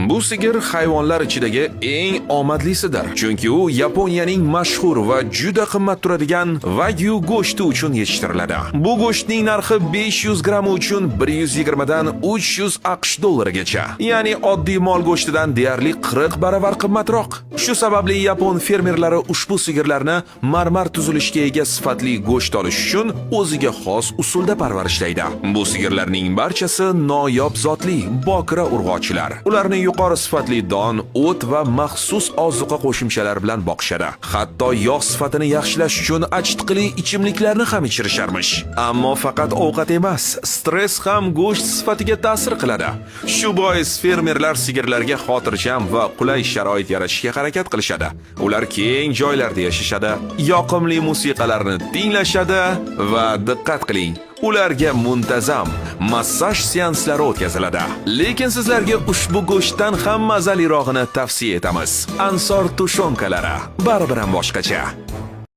Bu sigir hayvonlar ichidagi eng omadlisidir. Chunki u Yaponiyaning mashhur va juda qimmat turadigan Wagyu go'shti uchun yetishtiriladi. Bu go'shtning narxi 500 grammi uchun 120 dan 300 AQSh dollarigacha. Ya'ni oddiy mol go'shtidan deyarli 40 baravar qimmatroq. Shu sababli yapon fermerlari ushbu sigirlarni marmar tuzilishga ega sifatli go'sht olish uchun o'ziga xos usulda parvarishlaydi. Bu sigirlarning barchasi noyob zotli, bokira urg'ochilar. Ularni yuqori sifatli don, o't va maxsus ozuqa qo'shimchalari bilan boqishadi. Hatto yog' sifatini yaxshilash uchun achitqili ichimliklarni ham ichirisharmish. Ammo faqat ovqat emas, stress ham go'sht sifatiga ta'sir qiladi. Shu bois fermerlar sigirlarga xotirjam va qulay sharoit yaratishga harakat qilishadi. Ular keng joylarda yashashadi, yoqimli musiqalarni tinglashadi va, diqqat qiling, ularga muntazam massaj seanslari o'tkaziladi. Lekin sizlarga ushbu go'shtdan ham mazalirog'ini tavsiya etamiz. Ansor tushonkalari baribir ham boshqacha.